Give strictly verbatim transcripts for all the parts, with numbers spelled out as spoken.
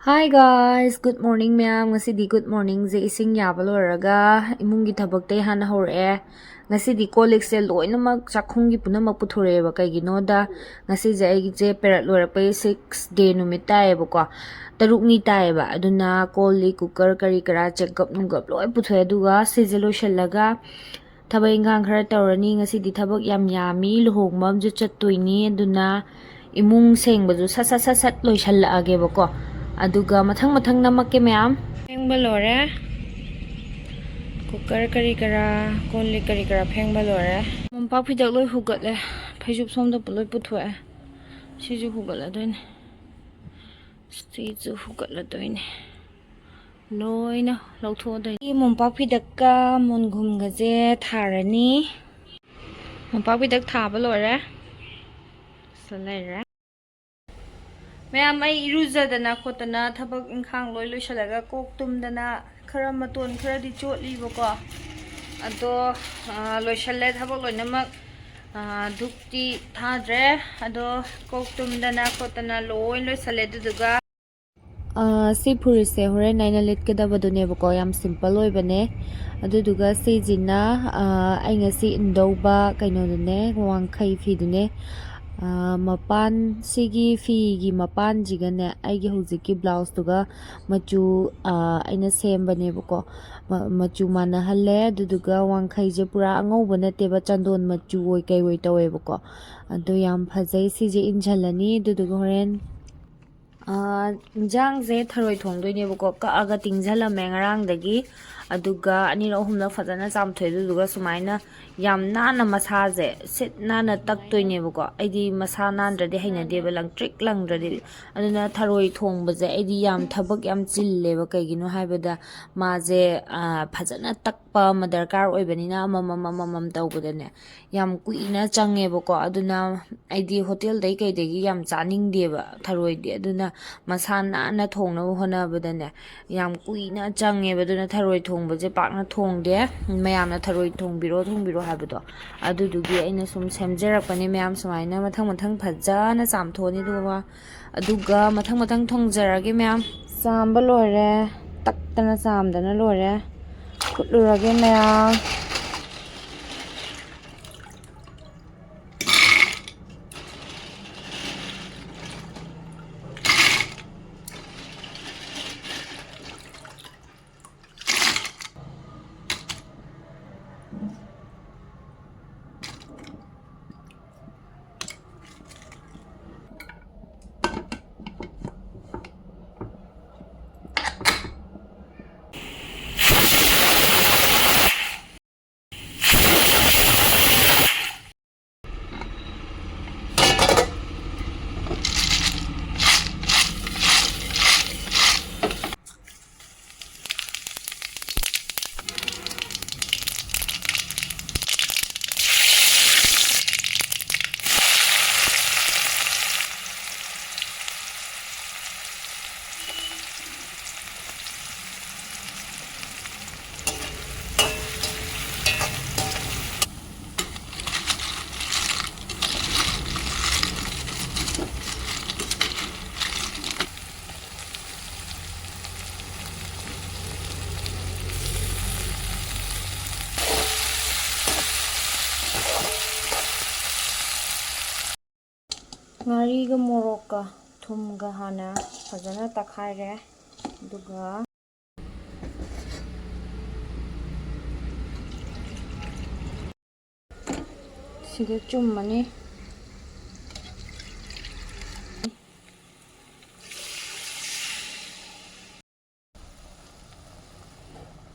Hi guys, good morning ꯃꯌꯥꯝ꯫ ꯉꯁꯤꯗꯤ good morningꯁꯦ ꯏꯁꯤꯡ ꯌꯥꯕ ꯂꯣꯏꯔꯒ ꯏꯃꯨꯡꯒꯤ ꯊꯕꯛꯇꯩ ꯍꯥꯟꯅ ꯍꯧꯔꯛꯑꯦ꯫ ꯉꯁꯤꯗꯤ ꯀꯣꯜ ꯂꯤꯛꯁꯦ ꯂꯣꯏꯅꯃꯛ, ꯆꯥꯛꯈꯨꯝꯒꯤ ꯄꯨꯝꯅꯃꯛ ꯄꯨꯊꯣꯔꯛꯑꯦꯕ꯫ ꯀꯩꯒꯤꯅꯣꯗ ꯉꯁꯤꯁꯦ ꯑꯩꯒꯤꯁꯦ ꯄꯦꯔꯠ ꯂꯣꯏꯔꯛꯄꯩ six day ꯅꯨꯃꯤꯠ ꯇꯥꯏꯌꯦꯕꯀꯣ, ꯇꯔꯨꯛꯅꯤ ꯇꯥꯏꯌꯦꯕ꯫ ꯑꯗꯨꯅ ꯀꯣꯜ ꯂꯤꯛ, ꯀꯨꯀꯔ, ꯀꯔꯤ ꯀꯔꯥ, ꯆꯦꯒꯞ ꯅꯨꯡꯒꯞ ꯂꯣꯏ ꯄꯨꯊꯣꯛꯑꯦ꯫ ꯑꯗꯨꯒ ꯁꯤꯁꯦ ꯂꯣꯏꯁꯤꯜꯂꯒ ꯊꯕꯛ ꯏꯪꯈꯥꯡ ꯈꯔ ꯇꯧꯔꯅꯤ꯫ ꯉꯁꯤꯗꯤ ꯊꯕꯛ ꯌꯥꯝ ꯌꯥꯝꯃꯤ, ꯂꯨꯍꯣꯡꯕ ꯑꯃꯁꯨ ꯆꯠꯇꯣꯏꯅꯤ꯫ ꯑꯗꯨꯅ ꯏꯃꯨꯡ ꯁꯦꯡꯕꯁꯨ ꯁꯠ ꯁꯠ ꯁꯠ ꯁꯠ ꯂꯣꯏꯁꯜꯂꯛꯑꯒꯦꯕꯀꯣ꯫ ꯑꯗꯨꯒ ꯃꯊꯪ ꯃꯊꯪ ꯅꯝꯃꯛꯀꯦ ꯃꯌꯥꯝ꯫ ꯐꯦꯡꯕ ꯂꯣꯏꯔꯦ꯫ ꯀꯨꯀꯔ ꯀꯔꯤ ꯀꯔꯥ, ꯀꯣꯜ ꯂꯤꯛ ꯀꯔꯤ ꯀꯔꯥ ꯐꯦꯡꯕ ꯂꯣꯏꯔꯦ꯫ ꯃꯣꯝꯄꯥꯛ ꯐꯤꯗꯛ ꯂꯣꯏ ꯍꯨꯒꯠꯂꯦ꯫ ꯐꯩꯖꯨꯞ ꯁꯣꯝꯗ ꯂꯣꯏ ꯄꯨꯊꯣꯛꯑꯦ꯫ ꯁꯤꯁꯨ ꯍꯨꯒꯠꯂꯗꯣꯏꯅꯦ꯫ ꯁꯤꯁꯨ ꯍꯨꯒꯠꯂꯗꯣꯏꯅꯦ꯫ ꯂꯣꯏꯅ ꯂꯧꯊꯣꯛꯑꯗꯣꯏꯅꯦ꯫ ꯃꯣꯝꯄꯥꯛ ꯐꯤꯗꯛꯀ ꯃꯣꯟꯈꯨꯝꯒꯁꯦ ꯊꯥꯔꯅꯤ꯫ ꯃꯣꯝꯄꯥꯛ ꯐꯤꯗꯛ ꯊꯥꯕ ꯂꯣꯏꯔꯦ꯫ ꯁꯤꯗ ꯂꯩꯔꯦ꯫ ꯃꯌꯥꯝ, ꯑꯩ ꯏꯔꯨꯖꯗꯅ ꯈꯣꯠꯇꯅ ꯊꯕꯛ ꯏꯪꯈꯥꯡ ꯂꯣꯏ ꯂꯣꯏꯁꯤꯜꯂꯒ ꯀꯣꯛ ꯇꯨꯝꯗꯅ ꯈꯔ ꯃꯇꯣꯟ ꯈꯔꯗꯤ ꯆꯣꯠꯂꯤꯕꯀꯣ꯫ ꯑꯗꯣ, ꯑ, ꯂꯣꯏꯁꯤꯜꯂꯦ ꯊꯕꯛ ꯂꯣꯏꯅꯃꯛ꯫ ꯑ, ꯙꯨꯞꯇꯤ ꯊꯥꯗ꯭ꯔꯦ꯫ ꯑꯗꯣ ꯀꯣꯛ ꯇꯨꯝꯗꯅ ꯈꯣꯠꯇꯅ ꯂꯣꯏ ꯂꯣꯏꯁꯤꯜꯂꯦ꯫ ꯑꯗꯨꯗꯨꯒ ꯑ, ꯁꯤ ꯐꯨꯔꯤꯠꯁꯦ ꯍꯣꯔꯦꯟ ꯑꯩꯅ ꯂꯤꯠꯀꯗꯕꯗꯨꯅꯦꯕꯀꯣ, ꯌꯥꯝ simple ꯑꯣꯏꯕꯅꯦ꯫ ꯑꯗꯨꯗꯨꯒ ꯁꯤꯁꯤꯅ, ꯑ, ꯑꯩ ꯉꯁꯤ ꯏꯟꯗꯧꯕ ꯀꯩꯅꯣꯗꯨꯅꯦ, ꯋꯥꯡꯈꯩ ꯐꯤꯗꯨꯅꯦ꯫ ꯑ, ꯃꯄꯥꯟ, ꯁꯤꯒꯤ ꯐꯤꯒꯤ ꯃꯄꯥꯟꯁꯤꯒꯅꯦ, ꯑꯩꯒꯤ ꯍꯧꯖꯤꯛꯀꯤ ꯕ꯭ꯂꯥꯎꯁꯇꯨꯒ ꯃꯆꯨ, ꯑ, ꯑꯩꯅ ꯁꯦꯝꯕꯅꯦꯕꯀꯣ꯫ ꯃ-, ꯃꯆꯨ ꯃꯥꯟꯅꯍꯜꯂꯦ꯫ ꯑꯗꯨꯗꯨꯒ ꯋꯥꯡꯈꯩꯁꯦ ꯄꯨꯔꯥ ꯑꯉꯧꯕ ꯅꯠꯇꯦꯕ, ꯆꯟꯗꯣꯟ ꯃꯆꯨ ꯑꯣꯏ ꯀꯩ ꯑꯣꯏ ꯇꯧꯋꯦꯕꯀꯣ꯫ ꯑꯗꯣ ꯌꯥꯝ ꯐꯖꯩ꯫ ꯁꯤꯁꯦ ꯏꯟꯁꯤꯜꯂꯅꯤ꯫ ꯑꯗꯨꯗꯨꯒ ꯍꯣꯔꯦꯟ ꯑꯥ, ꯏꯟꯖꯥꯡꯁꯦ ꯊꯔꯣꯏ ꯊꯣꯡꯗꯣꯏꯅꯦꯕꯀꯣ꯫ ꯀꯛꯑꯒ ꯇꯤꯡꯁꯤꯜꯂꯝꯃꯦ ꯉꯔꯥꯡꯗꯒꯤ꯫ ꯑꯗꯨꯒ ꯑꯅꯤꯔꯛ ꯑꯍꯨꯝꯂꯛ ꯐꯖꯅ ꯆꯥꯝꯊꯣꯛꯑꯦ꯫ ꯑꯗꯨꯗꯨꯒ ꯁꯨꯃꯥꯏꯅ ꯌꯥꯝ ꯅꯥꯟꯅ ꯃꯁꯥꯁꯦ ꯁꯤꯠ ꯅꯥꯟꯅ ꯇꯛꯇꯣꯏꯅꯦꯕꯀꯣ꯫ ꯑꯩꯗꯤ ꯃꯁꯥ ꯅꯥꯟꯗ꯭ꯔꯗꯤ ꯍꯩꯅꯗꯦꯕ, ꯂꯪꯇ꯭ꯔꯤꯛ ꯂꯪꯗ꯭ꯔꯗꯤ꯫ ꯑꯗꯨꯅ ꯊꯔꯣꯏ ꯊꯣꯡꯕꯁꯦ ꯑꯩꯗꯤ ꯌꯥꯝ ꯊꯕꯛ ꯌꯥꯝ ꯆꯤꯜꯂꯦꯕ꯫ ꯀꯩꯒꯤꯅꯣ ꯍꯥꯏꯕꯗ ꯃꯥꯁꯦ, ꯑꯥ, ꯐꯖꯅ ꯇꯛꯄ ꯑꯃ ꯗꯔꯀꯥꯔ ꯑꯣꯏꯕꯅꯤꯅ ꯑꯃꯃꯝ ꯑꯃꯃꯝ ꯇꯧꯕꯗꯅꯦ ꯌꯥꯝ ꯀꯨꯏꯅ ꯆꯪꯉꯦꯕꯀꯣ꯫ ꯑꯗꯨꯅ ꯑꯩꯗꯤ ꯍꯣꯇꯦꯜꯗꯩ ꯀꯩꯗꯒꯤ ꯌꯥꯝ ꯆꯥꯅꯤꯡꯗꯦꯕ ꯊꯔꯣꯏꯗꯤ꯫ ꯑꯗꯨꯅ ꯃꯁꯥ ꯅꯥꯟꯅ ꯊꯣꯡꯅꯕ ꯍꯣꯠꯅꯕꯗꯅꯦ ꯌꯥꯝ ꯀꯨꯏꯅ ꯆꯪꯉꯦꯕ꯫ ꯑꯗꯨꯅ ꯊꯔꯣꯏ ꯊꯣꯡ- ꯊꯣꯡꯕꯁꯦ ꯄꯥꯛꯅ ꯊꯣꯡꯗꯦ꯫ ꯃꯌꯥꯝꯅ ꯊꯔꯣꯏ ꯊꯣꯡꯕꯤꯔꯣ, ꯊꯣꯡꯕꯤꯔꯣ ꯍꯥꯏꯕꯗꯣ, ꯑꯗꯨꯗꯨꯒꯤ ꯑꯩꯅ ꯁꯨꯝ ꯁꯦꯝꯖꯔꯛꯄꯅꯦ꯫ ꯃꯌꯥꯝ ꯁꯨꯃꯥꯏꯅ ꯃꯊꯪ ꯃꯊꯪ ꯐꯖꯅ ꯆꯥꯝꯊꯣꯛꯑꯅꯤ, ꯑꯗꯨꯒ, ꯑꯗꯨꯒ ꯃꯊꯪ ꯃꯊꯪ ꯊꯣꯡꯖꯔꯒꯦ ꯃꯌꯥꯝ꯫ ꯆꯥꯝꯕ ꯂꯣꯏꯔꯦ, ꯇꯛꯇꯅ ꯆꯥꯝꯗꯅ ꯂꯣꯏꯔꯦ꯫ ꯐꯨꯠꯂꯨꯔꯒꯦ ꯃꯌꯥꯝ꯫ ꯉꯥꯔꯤꯒ ꯃꯣꯔꯣꯛꯀ ꯊꯨꯝꯒ ꯍꯥꯟꯅ ꯐꯖꯅ ꯇꯛꯈꯥꯏꯔꯦ꯫ ꯑꯗꯨꯒ ꯁꯤꯒ ꯆꯨꯝꯃꯅꯤ꯫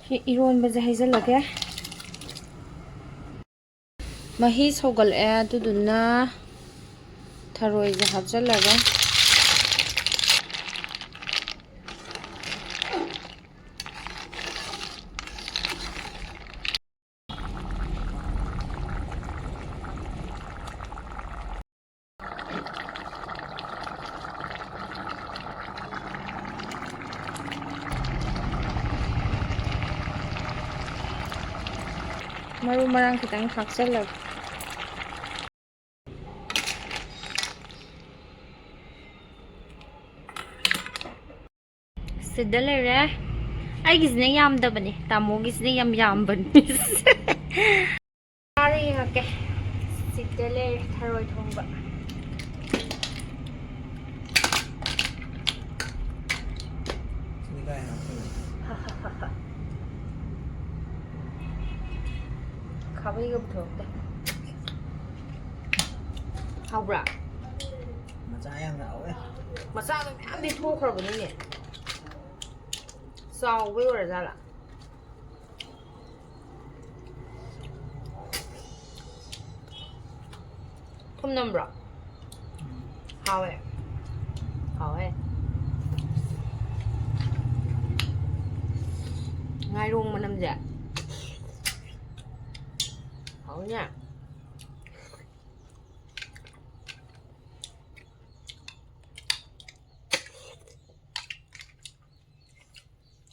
ꯁꯤ ꯏꯔꯣꯟꯕꯁꯦ ꯍꯩꯖꯤꯜꯂꯒꯦ꯫ ꯃꯍꯤ ꯁꯧꯒꯠꯂꯛꯑꯦ, ꯑꯗꯨꯗꯨꯅ ꯊꯔꯣꯏꯁꯦ ꯍꯥꯞꯆꯤꯜꯂꯒꯦ꯫ ꯃꯔꯨ ꯃꯔꯥꯡ ꯈꯤꯇꯪ ꯊꯥꯛꯆꯜꯂꯒꯦ꯫ ꯁꯤꯗ ꯂꯩꯔꯦ꯫ ꯑꯩꯒꯤꯁꯤꯅ ꯌꯥꯝꯗꯕꯅꯦ, ꯇꯥꯃꯣꯒꯤꯁꯤꯅ ꯌꯥꯝ ꯌꯥꯝꯕꯅꯦ꯫ ꯆꯥꯔ ꯌꯦꯡꯉꯛꯀꯦ꯫ ꯁꯤꯗ ꯂꯩꯔꯦ ꯊꯔꯣꯏ ꯊꯣꯡꯕ꯫ ꯁꯤꯗꯤ ꯀꯥꯏ ꯍꯥꯞꯇꯣꯏꯅꯣ? ꯈꯥꯕꯩꯒ ꯄꯨꯊꯣꯔꯛꯇꯦ꯫ ꯍꯥꯎꯕ꯭ꯔꯥ? ꯃꯆꯥ ꯌꯥꯝꯅ ꯍꯥꯎꯋꯦ꯫ ꯃꯆꯥꯗꯣ ꯃꯌꯥꯝꯗꯤ ꯊꯣꯛꯈ꯭ꯔꯕꯅꯤꯅꯦ꯫ ꯆꯥꯎꯕꯩ ꯑꯣꯏꯔꯖꯥꯠꯂꯥ? ꯊꯨꯝ ꯅꯝꯕ꯭ꯔꯣ? ꯍꯥꯎꯋꯦ꯫ ꯍꯥꯎꯋꯦ꯫ ꯉꯥꯏꯔꯣꯡ ꯃꯅꯝꯁꯦ꯫ ꯍꯥꯎꯅꯦ꯫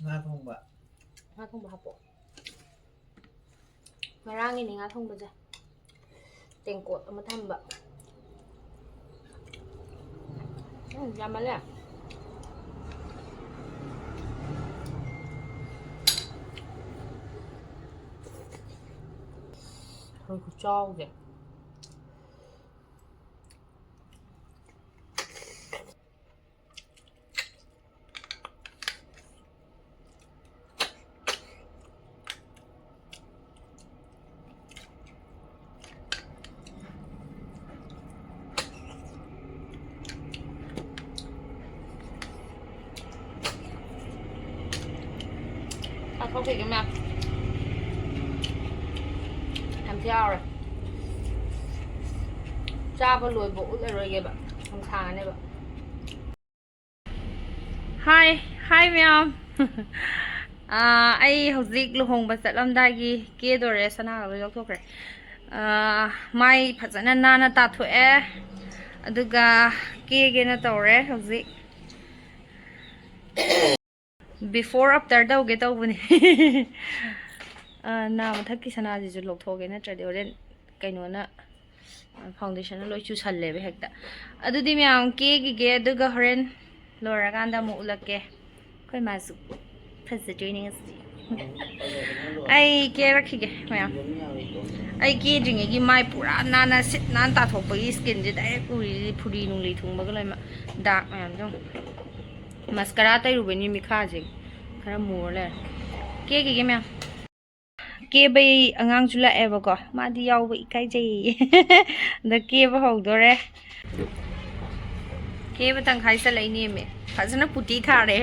ꯉꯥ ꯊꯣꯡꯕ꯫ ꯉꯥ ꯊꯣꯡꯕ ꯍꯥꯞꯄꯣ꯫ ꯉꯔꯥꯡꯒꯤꯅꯤ ꯉꯥ ꯊꯣꯡꯕꯁꯦ꯫ ꯇꯦꯡꯀꯣꯠ ꯑꯃ ꯊꯝꯕ꯫ ꯎꯝ, ꯌꯥꯝꯃꯜꯂꯦ꯫ ꯊꯔꯣꯏ ꯈꯨꯆꯥꯎꯁꯦ꯫ ꯆꯥꯊꯣꯛꯈꯤꯒꯦ ꯃꯌꯥꯝ꯫ ꯌꯥꯝ ꯊꯤ ꯍꯥꯎꯔꯦ꯫ ꯆꯥꯕ ꯂꯣꯏꯕ ꯎꯠꯂꯔꯣꯏꯒꯦꯕ, ꯌꯥꯝ ꯁꯥꯡꯉꯅꯦꯕ꯫ ꯍꯥꯏ, ꯍꯥꯏ ꯃꯌꯥꯝ꯫ ꯑꯥ, ꯑꯩ ꯍꯧꯖꯤꯛ ꯂꯨꯍꯣꯡꯕ ꯆꯠꯂꯝꯗꯥꯏꯒꯤ ꯀꯦꯗꯣꯔꯦ, ꯁꯅꯥꯒ ꯂꯣꯏ ꯂꯧꯊꯣꯛꯈ꯭ꯔꯦ꯫ ꯑꯥ, ꯃꯥꯏ ꯐꯖꯅ ꯅꯥꯟꯅ ꯇꯥꯊꯣꯛꯑꯦ, ꯑꯗꯨꯒ ꯀꯦꯒꯦꯅ ꯇꯧꯔꯦ ꯍꯧꯖꯤꯛ꯫ Before after ꯇꯧꯒꯦ ꯇꯧꯕꯅꯦ꯫ ꯑ, ꯅꯥ ꯃꯊꯛꯀꯤ ꯁꯅꯥꯁꯤꯁꯨ ꯂꯧꯊꯣꯛꯑꯒꯦ, ꯅꯠꯇ꯭ꯔꯗꯤ ꯍꯣꯔꯦꯟ ꯀꯩꯅꯣꯅ, ꯑ, foundation ꯂꯣꯏ ꯆꯨꯁꯜꯂꯦꯕ ꯍꯦꯛꯇ꯫ ꯑꯗꯨꯗꯤ ꯃꯌꯥꯝ ꯀꯦꯈꯤꯒꯦ, ꯑꯗꯨꯒ ꯍꯣꯔꯦꯟ ꯂꯣꯏꯔꯀꯥꯟꯗ ꯑꯃꯨꯛ ꯎꯠꯂꯛꯀꯦ꯫ ꯑꯩꯈꯣꯏ ꯃꯥꯁꯨ ꯐꯖꯗꯣꯏꯅꯦ ꯉꯁꯤ꯫ ꯑꯩ ꯀꯦꯔꯛꯈꯤꯒꯦ ꯃꯌꯥꯝ꯫ ꯑꯩ ꯀꯦꯗ꯭ꯔꯤꯉꯩꯒꯤ ꯃꯥꯏ ꯄꯨꯔꯥ ꯅꯥꯟꯅ ꯁꯤꯠ ꯅꯥꯟꯅ ꯇꯥꯊꯣꯛꯄꯒꯤ skinꯁꯦ direct ꯎꯔꯤꯁꯤ ꯐꯨꯔꯤ ꯅꯨꯡꯂꯤ ꯊꯨꯡꯕꯒ ꯂꯣꯏꯅꯃꯛ dark ꯃꯌꯥꯝꯁꯦ ꯌꯦꯡꯉꯨ꯫ Mascara ꯇꯩꯔꯨꯕꯩꯅꯤ ꯃꯤꯈꯥꯁꯦ ꯈꯔ ꯃꯨꯔ ꯂꯩꯔꯦ꯫ ꯀꯦꯈꯤꯒꯦ ꯃꯌꯥꯝ꯫ ꯀꯦꯕꯩ ꯑꯉꯥꯡꯁꯨ ꯂꯥꯛꯑꯦꯕꯀꯣ, ꯃꯥꯗꯤ ꯌꯥꯎꯕ ꯏꯀꯥꯏꯖꯩꯌꯦ꯫ ꯑꯗ ꯀꯦꯕ ꯍꯧꯗꯣꯔꯦ꯫ ꯀꯦꯕ ꯇꯪꯈꯥꯏ ꯆꯠꯂꯛꯏꯅꯦꯃꯤ꯫ ꯐꯖꯅ ꯄꯨꯇꯤ ꯊꯥꯔꯦ꯫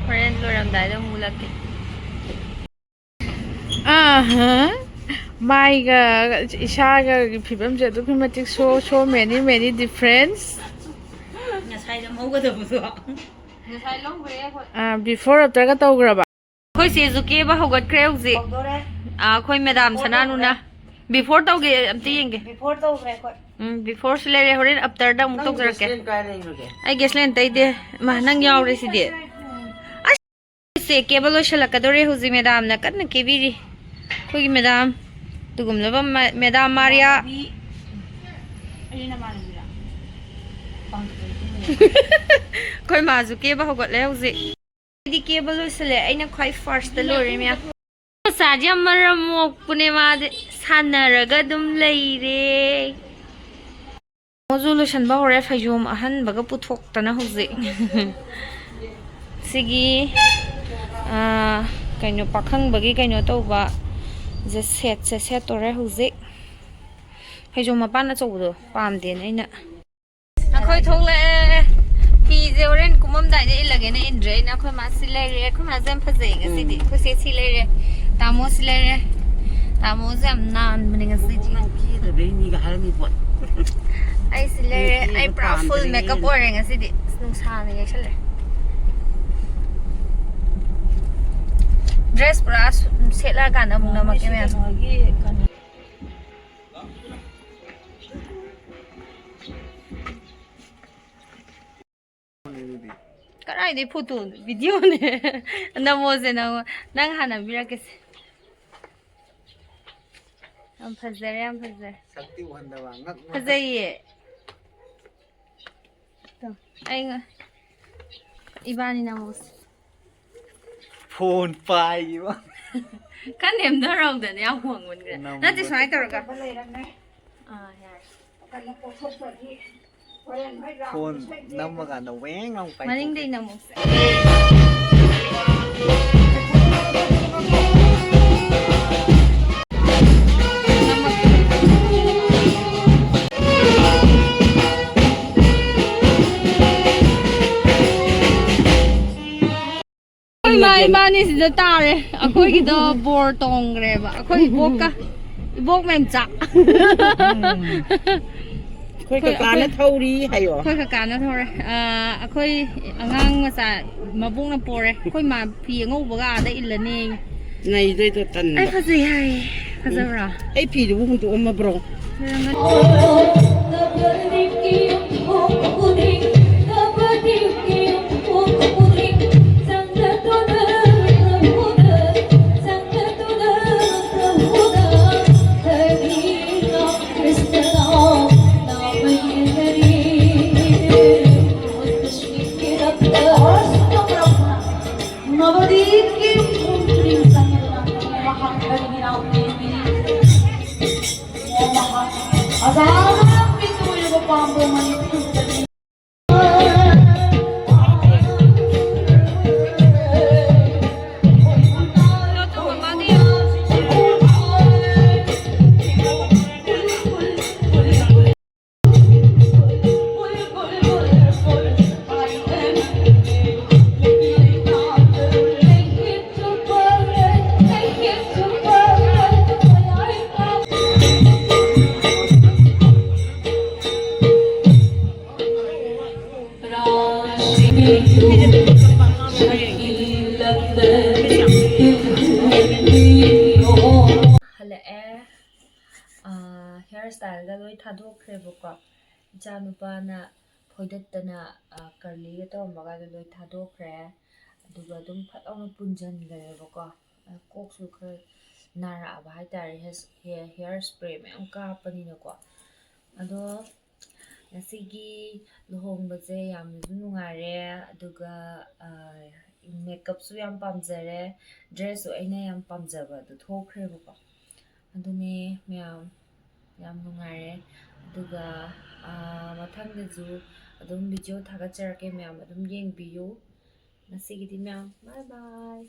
ꯍꯣꯔꯦꯟ ꯂꯣꯏꯔꯝꯗꯥꯏꯗ ꯑꯃꯨꯛ ꯎꯠꯂꯛꯀꯦ꯫ ꯑꯍ꯫ ꯃꯥꯏꯒ ꯏꯁꯥꯒ ꯐꯤꯕꯝꯁꯦ ꯑꯗꯨꯛꯀꯤ ꯃꯇꯤꯛ so, so many, many difference꯫ ꯉꯁꯥꯏ ꯂꯧꯒꯗꯕꯗꯣ꯫ ꯉꯁꯥꯏ ꯂꯧꯈ꯭ꯔꯦ ꯑꯩꯈꯣꯏ꯫ ꯑꯥ, before afterꯒ ꯇꯧꯈ꯭ꯔꯕ? ꯑꯩꯈꯣꯏ ꯆꯦꯁꯨ ꯀꯦꯕ ꯍꯧꯒꯠꯈ꯭ꯔꯦ ꯍꯧꯖꯤꯛ꯫ ꯍꯧꯗꯣꯔꯦ꯫ ꯑꯥ, ꯑꯩꯈꯣꯏ ꯃꯦꯗꯥꯝ ꯁꯅꯥꯅꯨꯅ꯫ Before ꯇꯧꯒꯦ, ꯑꯝꯇ ꯌꯦꯡꯒꯦ꯫ Before ꯇꯧꯈ꯭ꯔꯦ ꯑꯩꯈꯣꯏ꯫ ꯎꯝ, before ꯁꯨ ꯂꯩꯔꯦ, ꯍꯣꯔꯦꯟ after ꯗ ꯑꯃꯨꯛ ꯅꯪ ꯇꯧꯖꯔꯛꯀꯦ꯫ Gasoline ꯀꯥꯏ ꯂꯩꯈ꯭ꯔꯒꯦ? ꯑꯩ gasoline ꯇꯩꯗꯦ꯫ ꯃꯥ, ꯅꯪ ꯌꯥꯎꯔꯦ ꯁꯤꯗꯤ꯫ ꯑꯁ! ꯁꯦ ꯀꯦꯕ ꯂꯣꯏꯁꯤꯜꯂꯛꯀꯗꯧꯔꯦ ꯍꯧꯖꯤꯛ꯫ ꯃꯦꯗꯥꯝꯅ ꯀꯟꯅ ꯀꯦꯕꯤꯔꯤ꯫ ꯑꯩꯈꯣꯏꯒꯤ ꯃꯦꯗꯥꯝ ꯇꯨꯒꯨꯝꯂꯕ ꯃ-, ꯃꯦꯗꯥꯝ ꯃꯥꯔꯤꯌꯥ꯫ ꯏꯃꯥꯟꯅꯕꯤ꯫ ꯑꯩ ꯅꯃꯥꯟꯅꯕꯤꯔꯥ? ꯑꯩꯈꯣꯏ ꯃꯥꯁꯨ ꯀꯦꯕ ꯍꯧꯒꯠꯂꯦ ꯍꯧꯖꯤꯛ꯫ ꯑꯩꯗꯤ ꯀꯦꯕ ꯂꯣꯏꯁꯤꯜꯂꯦ꯫ ꯑꯩꯅ ꯈ꯭ꯋꯥꯏ first ꯇ ꯂꯣꯏꯔꯦ ꯃꯌꯥꯝ꯫ ꯃꯆꯥꯁꯦ ꯌꯥꯝ ꯃꯔꯝ ꯃꯣꯛꯄꯅꯦ ꯃꯥꯗꯤ꯫ ꯁꯥꯟꯅꯔꯒ ꯑꯗꯨꯝ ꯂꯩꯔꯦ꯫ ꯃꯣꯖꯨ ꯂꯣꯏꯁꯟꯕ ꯍꯧꯔꯦ, ꯐꯩꯖꯣꯝ ꯑꯍꯟꯕꯒ ꯄꯨꯊꯣꯛꯇꯅ ꯍꯧꯖꯤꯛ꯫ ꯁꯤꯒꯤ, ꯑꯥ, ꯀꯩꯅꯣ, ꯄꯥꯈꯪꯕꯒꯤ ꯀꯩꯅꯣ ꯇꯧꯕ ꯁꯦ, ꯁꯦꯠꯁꯦ ꯁꯦꯠꯇꯣꯔꯦ ꯍꯧꯖꯤꯛ꯫ ꯐꯩꯖꯣꯝ ꯃꯄꯥꯟ ꯑꯆꯧꯕꯗꯣ ꯄꯥꯝꯗꯦꯅ ꯑꯩꯅ꯫ ꯑꯩꯈꯣꯏ ꯊꯣꯛꯂꯛꯑꯦ꯫ ꯐꯤꯁꯦ ꯍꯣꯔꯦꯟ ꯀꯨꯝꯃꯝꯗꯥꯏꯗ ꯏꯜꯂꯒꯦꯅ ꯏꯟꯗ꯭ꯔꯦ ꯑꯩꯅ꯫ ꯑꯩꯈꯣꯏ ꯃꯥꯁꯤ ꯂꯩꯔꯦ꯫ ꯑꯩꯈꯣꯏ ꯃꯥꯁꯦ ꯌꯥꯝ ꯐꯖꯩ ꯉꯁꯤꯗꯤ꯫ ꯎꯝ꯫ ꯑꯩꯈꯣꯏ ꯆꯦ ꯁꯤ ꯂꯩꯔꯦ꯫ ꯇꯥꯃꯣ ꯁꯤ ꯂꯩꯔꯦ꯫ ꯇꯥꯃꯣꯁꯦ ꯌꯥꯝ ꯅꯥꯟꯕꯅꯦ ꯉꯁꯤꯗꯤ꯫ ꯅꯪ ꯀꯦꯗꯕꯩꯅꯤꯒ ꯍꯥꯏꯔꯝꯃꯤ ꯄꯣꯠ꯫ ꯑꯩ ꯁꯤ ꯂꯩꯔꯦ꯫ ꯅꯪ ꯑꯩ ꯀꯦꯕ ꯄꯨꯔꯥ full ꯄꯥꯝꯗ꯭ꯔꯦ makeup ꯅꯪ꯫ ꯑꯣꯏꯔꯦ ꯉꯁꯤꯗꯤ꯫ ꯑꯁ, ꯅꯨꯡꯁꯥꯅ ꯌꯩꯁꯜꯂꯦ꯫ Dress ꯄꯨꯔꯥ ꯁꯨ-, ꯁꯦꯠꯂꯛꯑꯀꯥꯟꯗ ꯑꯃꯨꯛ ꯅꯝꯃꯛꯀꯦ ꯃꯌꯥꯝ꯫ ꯀꯩꯅꯣꯒꯤ ꯀꯩꯅꯣ ꯀꯗꯥꯏꯗꯩ ꯐꯣꯇꯣ? ꯚꯤꯗꯤꯑꯣꯅꯦ꯫ ꯅꯃꯣꯁꯦ, ꯅꯃꯣ꯫ ꯅꯪ ꯍꯥꯟꯅ ꯄꯤꯔꯛꯀꯦꯁꯦ꯫ ꯌꯥꯝ ꯐꯖꯔꯦ, ꯌꯥꯝ ꯐꯖꯔꯦ꯫ ꯁꯛꯇꯤ ꯎꯍꯟꯗꯕ, ꯉꯛ ꯉꯛ꯫ ꯐꯖꯩꯌꯦ꯫ ꯇꯣ, ꯑꯩ ꯉ-, ꯏꯕꯥꯅꯤ ꯅꯃꯣꯁꯦ꯫ ꯐꯣꯟ ꯄꯥꯏꯈꯤꯕ꯫ ꯈꯔ ꯅꯦꯝꯊꯔꯛꯎꯗꯅ, ꯌꯥꯝ ꯋꯥꯡꯃꯟꯈ꯭ꯔꯦ꯫ ꯅꯝꯕ ꯅꯠꯇꯦ, ꯁꯨꯃꯥꯏꯅ ꯇꯧꯔꯒ꯫ ꯑꯥ, ꯌꯥꯔꯦ꯫ ꯐꯣꯟ ꯅꯝꯃꯀꯥꯟꯗ ꯋꯦꯡ ꯂꯥꯎ ꯄꯥꯏꯊꯣꯛꯈꯤ꯫ ꯃꯅꯤꯡꯗꯩ ꯅꯝꯃꯣ꯫ ꯑꯩꯈꯣꯏ ꯏꯃꯥ ꯏꯕꯥꯅꯤ ꯁꯤꯗ ꯇꯥꯔꯦ꯫ ꯑꯩꯈꯣꯏꯒꯤꯗꯣ ꯕꯣꯔ ꯇꯣꯡꯈ꯭ꯔꯦꯕ꯫ ꯑꯩꯈꯣꯏ ꯏꯕꯣꯛꯀ, ꯏꯕꯣꯛ ꯃꯦꯝꯆꯥ꯫ ꯑꯩꯈꯣꯏ ꯀꯀꯥꯅ ꯑꯩꯈꯣꯏ ꯊꯧꯔꯤ ꯍꯥꯏꯌꯣ꯫ ꯑꯩꯈꯣꯏ ꯀꯀꯥꯅ ꯊꯧꯔꯦ꯫ ꯑꯥ, ꯑꯩꯈꯣꯏ ꯑꯉꯥꯡ ꯃꯆꯥ ꯃꯕꯣꯛꯅ ꯄꯣꯔꯦ꯫ ꯑꯩꯈꯣꯏ ꯃꯥ ꯐꯤ ꯑꯉꯧꯕꯒ ꯑꯥꯗ ꯏꯜꯂꯅꯤ꯫ ꯅꯩꯗꯣꯏꯗꯣ ꯇꯟꯕ꯫ ꯑꯩ ꯐꯖꯩ ꯍꯥꯏꯌꯦ꯫ ꯐꯖꯕ꯭ꯔꯣ? ꯑꯩ ꯐꯤꯗꯨꯕꯨ ꯍꯨꯟꯇꯣꯛꯑꯝꯃꯕ꯭ꯔꯣ? ꯍꯜꯂꯛꯑꯦ꯫ ꯑꯥ, ꯍꯤꯌꯔ ꯁ꯭ꯇꯥꯏꯜꯒ ꯂꯣꯏ ꯊꯥꯗꯣꯛꯈ꯭ꯔꯦꯕꯀꯣ꯫ ꯏꯆꯥꯅꯨꯄꯥꯅ ꯈꯣꯏꯗꯠꯇꯅ ꯀꯔꯂꯤꯒ ꯇꯧꯔꯝꯕꯒꯗꯣ ꯂꯣꯏ ꯊꯥꯗꯣꯛꯈ꯭ꯔꯦ꯫ ꯑꯗꯨꯒ ꯑꯗꯨꯝ ꯐꯠ ꯂꯥꯎꯅ ꯄꯨꯟꯁꯤꯟꯈ꯭ꯔꯦꯕꯀꯣ꯫ ꯀꯣꯛꯁꯨ ꯈꯔ ꯅꯥꯔꯛꯑꯕ ꯍꯥꯏꯇꯥꯔꯦ, ꯍꯤꯌꯔ ꯁ꯭ꯄ꯭ꯔꯦ ꯃꯌꯥꯝ ꯀꯥꯞꯄꯅꯤꯅꯀꯣ꯫ ꯑꯗꯣ ꯉꯁꯤꯒꯤ ꯂꯨꯍꯣꯡꯕꯁꯦ ꯌꯥꯝꯅꯁꯨ ꯅꯨꯡꯉꯥꯏꯔꯦ, ꯑꯗꯨꯒ ꯃꯦꯀꯞꯁꯨ ꯌꯥꯝ ꯄꯥꯝꯖꯔꯦ, ꯗ꯭ꯔꯦꯁꯁꯨ ꯑꯩꯅ ꯌꯥꯝ ꯄꯥꯝꯖꯕ ꯑꯗꯨ ꯊꯣꯛꯈ꯭ꯔꯦꯕꯀꯣ꯫ ꯑꯗꯨꯅꯦ ꯃꯌꯥꯝ, ꯌꯥꯝ ꯅꯨꯡꯉꯥꯏꯔꯦ꯫ ꯑꯗꯨꯒ ꯃꯊꯪꯗꯁꯨ ꯑꯗꯨꯝ ꯚꯤꯗꯤꯑꯣ ꯊꯥꯒꯠꯆꯔꯛꯀꯦ, ꯃꯌꯥꯝ ꯑꯗꯨꯝ ꯌꯦꯡꯕꯤꯌꯨ꯫ ꯉꯁꯤꯒꯤꯗꯤ ꯃꯌꯥꯝ bye bye꯫